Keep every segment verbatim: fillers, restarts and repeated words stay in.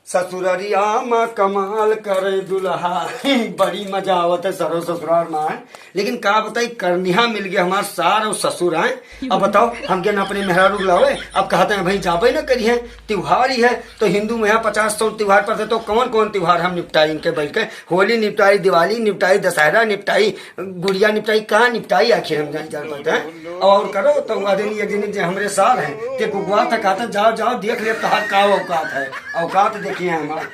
ससुररिया मा कमाल करे दुल्हा। बड़ी मजा आवत है सरो ससुरार मा, हैं? लेकिन का बताई, करनिहा मिल गया हमार सार और ससुर, हैं? अब बताओ, हम क्या ना अपने मेहरारू बुलावे? अब कहते हैं भाई जाबे ना करी है, त्योहार ही है, तो हिंदू में यहाँ पचास सौ त्योहार पड़ते, तो कौन कौन त्योहार हम निपटाई इनके बैठ के? होली निपटाई, दिवाली निपटाई, दशहरा निपटाई, गुड़िया निपटाई, का निपटाई आखिर हम नहीं जान पाते हैं। और करो तो वह दिन, एक दिन जे हमरे सार हैं, ते गुगवा था, कहता जाओ जाओ देख ले तहार का औकात है, औकात देखिए हमार।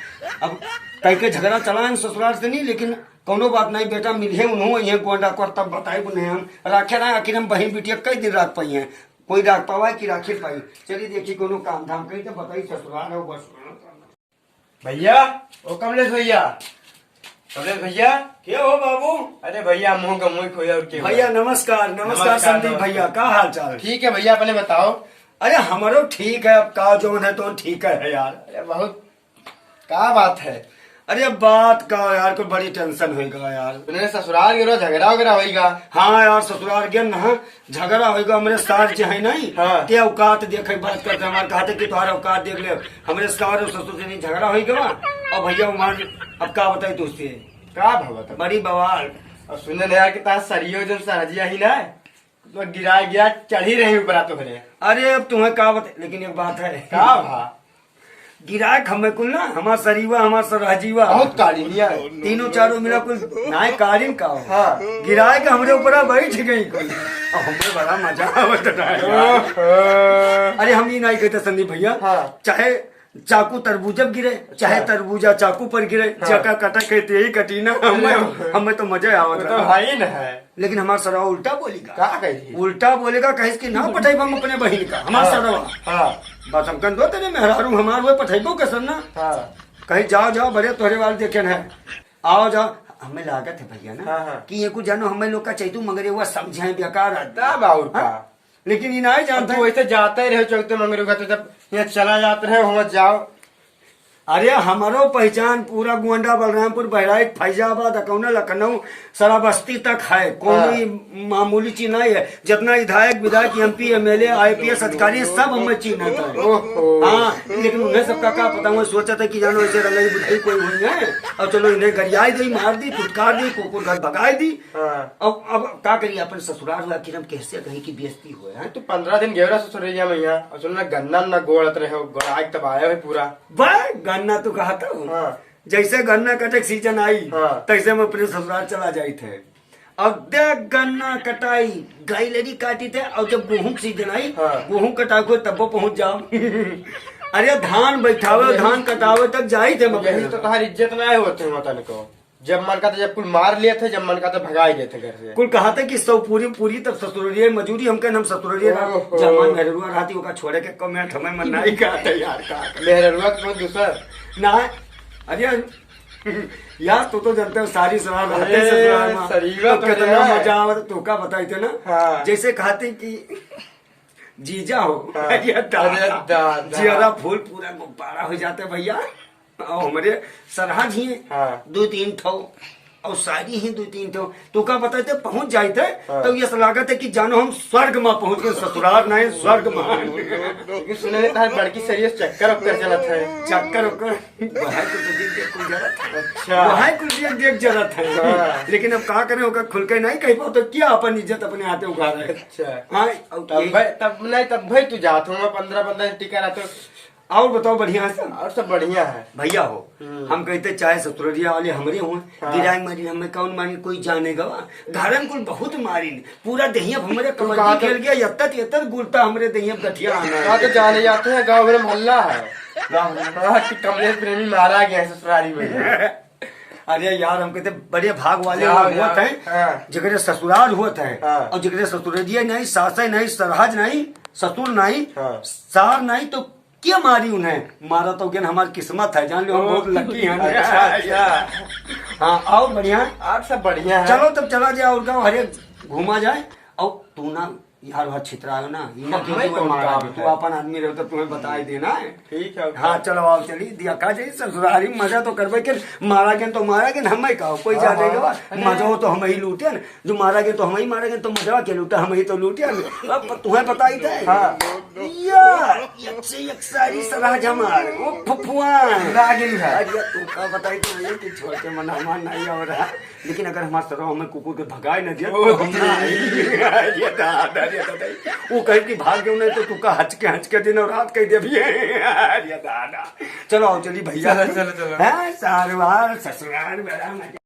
अब कह के झगड़ा चलाएं ससुरार से नहीं, लेकिन कौनो बात नहीं बेटा, मिलिए उन्हों ये गोंडा को तब बताए उन्हें हम राखे रहे, आखिर हम बहन बिटिया कई दिन राख पाई हैं, कोई राख पावा है कि राखी पाई। चलिए देखिए कोनो काम धाम कहीं तो बताई ससुरार हो बस। भैया, ओ कमलेश भैया, कमलेश भैया। के हो बाबू? अरे भैया, मुंह का मुंह खोया और के भैया, हुआ? नमस्कार, नमस्कार नमस्कार, संदीप नमस्कार। भैया, का हाल चाल? ठीक है भैया, अपने बताओ। अरे हमरो ठीक है, अब का जौन है तो ठीक है यार। अरे बहुत, का बात है? अरे बात का यार, कोई बड़ी टेंशन होइगा यार। उन्हें ससुराल के रोज झगड़ा वगैरह होइगा। हाँ यार, ससुराल के ना झगड़ा होइगा, हमरे सार जे है नहीं, हाँ। ते औकात देखे बात करते, हमार कहते कि तुम्हारा औकात देख ले। हमरे सार और ससुर से नहीं झगड़ा होइगा। और भैया उमान, अब का बताई तुझसे? का भगवत? बड़ी बवाल। और सुने ना यार कि तार सरियो जन सहजिया ही ना, तो गिरा गिरा चढ़ी रही ऊपर तोहरे। अरे अब तुम्हें का बता, लेकिन एक बात है। का भा? गिराए हमें कुल ना, हमार सरीवा, हमार सरहजीवा। बहुत काली निया। तीनों चारों मिला कुल नाय कालीन का हो। हाँ। गिराए के हमरे ऊपर बैठ गई कुल। अब हमें बड़ा मजा आवत रहा यार। ओहो। अरे हम ये नहीं कहते संदीप भैया, हाँ। चाहे चाकू तरबूजा पर गिरे, चाहे अच्छा। तरबूजा चाकू पर गिरे, हाँ। जका कटा के तेही कटी ना, हमें, अरे। हमें तो मजा आवत वो तो रहा। है ही ना है। लेकिन हमार सरवा उल्टा बोलेगा। का कही? उल्टा बोलेगा, कहिस कि ना पठाइब हम अपने बहिन का, हमार हाँ, सरवा। हाँ। बस हम कन दो तेरे मेहरारू हमार हुए पठाइबो के सर ना। हाँ। कहीं जाओ, जाओ, बड़े तोहरे वाले देखे न है। आओ, जाओ। हमें लागत है भैया ना हाँ, हाँ। कि ये कुछ जानो हमें लोग का चैतू मगर ये हुआ समझाएं बेकार आदमी। तब और हाँ? का? लेकिन ये ना अब जानते तू हैं। वैसे जाते रहे चैतू मगर का, तो जब यहाँ चला जाते रहे, वहाँ जाओ। अरे, हमरो पहचान पूरा गोंडा, बलरामपुर, बहराइच, फैजाबाद, अकौना, लखनऊ, श्रावस्ती तक है। कोनो हाँ। ई मामूली चीज नहीं है। जितना विधायक, विधायक, एमपी, एमएलए, आईपीएस अधिकारी, सब हमें चिन्हत है। ओहो। हाँ, लेकिन उन्हें सबका का पता, वो सोचत है कि जानो ऐसे रंगई बुढ़ई कोई हुई है, और चलो इन्हें गरियाई दी, मार दी, फुटकार दी, कुकुर घर भगाई दी। हाँ। अब, अब का करिए, अपन ससुराल हुआ कि हम कैसे कहीं की बेइज्जती हुए हैं। तू पन्द्रह दिन गयो रहा ससुरैया में यहाँ, और सुन ना गन्ना ना गोड़त रहे हो, गोड़ाई तब आया है पूरा। बा, गन्ना तो कहा था। हाँ। जैसे गन्ना कटे के सीजन आई, हाँ। तैसे हम अपने ससुराल चला जाइत है। अब देख गन्ना कटाई, गैलरी काटी थे, और जब गेहूं के सीजन आई, हाँ। गेहूं कटाए को तब पहुंच जाओ। अरे धान बैठावे, अरे धान कटावे तक जाइत है हम अपने यही तो ससुराल। तोहार इज्जत ना होते हैं वतन को। जब मन का तो जब कुल मार लिए थे, जब मन का तो भगाई गए थे घर से। कुल कहा था कि सौ पूरी पूरी तब ससुररिया मजूरी, हम कहन हम ससुररिया ना, ओहो। जमा मेहरुआ रहती ओका छोड़े के कमेंट हमें मन नहीं कहा था यार का। मेहरुआ तो दूसर। ना, अरे यार, तू तो जानते हो सारी सवाल रहते हैं अरे, ससुराल में। सरीवा तो तो कितना यार। मजा आवत, तू का बताई थे ना? हाँ। जैसे कहते कि जीजा हो, हाँ। अरे दादा, अरे दादा। जियरा फूल पूरा गुब्बारा हो जाता है भैया। और हमरे सरहज ही हाँ। दो तीन ठो, और सारी ही दो तीन ठो। तो का बताते पहुंच जाते, हाँ। तो ये ऐसा लागत है कि जानो हम स्वर्ग में पहुंच गए, ससुराल नहीं, स्वर्ग में। लेकिन सुने में तार बड़की सरिये से चक्कर ओक्कर चलत है। चक्कर ओक्कर, वहाँ कुछ देख देख कुछ जरा था। अच्छा। वहाँ कुछ देख देख जरा था। हाँ। लेकिन अब का करें, ओकर खुल के नहीं कह पाओ, तो क्या अपन इज्जत अपने हाथे उघारे। अच्छा। हाँ, और तब यही भाई, तब नहीं, तब भाई तू जात हो, मैं पन्द्रह पन्द्रह टिका रहते। और बताओ, बढ़िया है सब? और सब बढ़िया है। भैया हो, हम्म। हम कहते चाहे ससुररिया वाले हमरे हुए, हाँ। गिराई मारी, हमें कौन मारी, कोई जाने गवा। घरन कुल बहुत मारी, पूरा दहिया हमरे तू कबड्डी कहा तो खेल गया, यत्तर यत्तर गुलता हमरे दहिया गठिया आना है। कहा तो जाने जाते हैं, गाँव भर में हल्ला है। गाँव भर में। हाँ, कि कमलेश प्रेमी मारा गया है ससुरारी में। अरे यार, हम कहते बड़े भाग वाले जाओ, लोग होत जाओ। हैं, हाँ। जेकरे ससुराल होत हैं, हाँ। और जेकरे ससुररिया नहीं, सासे नहीं, सरहज नहीं, ससुर नहीं, हाँ। सार नहीं, तो क्या मारी उन्हें? मारा तो गेन हमार किस्मत है, जान लो हम ओ, बहुत लकी हैं। अच्छा, अच्छा। हाँ, और बढ़िया? और सब बढ़िया है। चलो तब चला जाए और गाँव हरे घूमा जाए। और तू ना यार, वह छितरायो ना, ई ना हम क्यों नहीं तुम कौन मारा काम तू है? अपन आदमी रहो तो तुम्हें बताई देना है। ठीक है, हाँ, okay। चलो आओ, चली दिया का जाई ससुरारी, मजा तो करबे के, मारा गेन तो मारा गेन, हम ही कहो, कोई हाँ, जाने हाँ। के बाद, मजा हो तो हम ही लूटे न, जो मारा गेन तो हम ही मारा गेन, तो मजा के लूटा, हम ही तो लूटे न। अब तुम्हें बताई दे। हाँ। या, एक से एक सारी सलाह जमार, वो फुफुआ। नागिन है। अरे, तू का बताई तू ये कि छोड़ के मना मान नहीं हो रहा। लेकिन अगर हमार सरवा हमें कुकुर के भगाए न दिया, ओ, तो हम ना आई। अरे दादा, अरे दादा। वो कहे कि भाग गयो नहीं तो तू का हच के, हच के दिन और रात कह दे भी। अरे दादा। चलो, आओ, चली भैया। चलो, चलो, चलो। हाँ, सारवार, ससुराल, बड़ा मजा।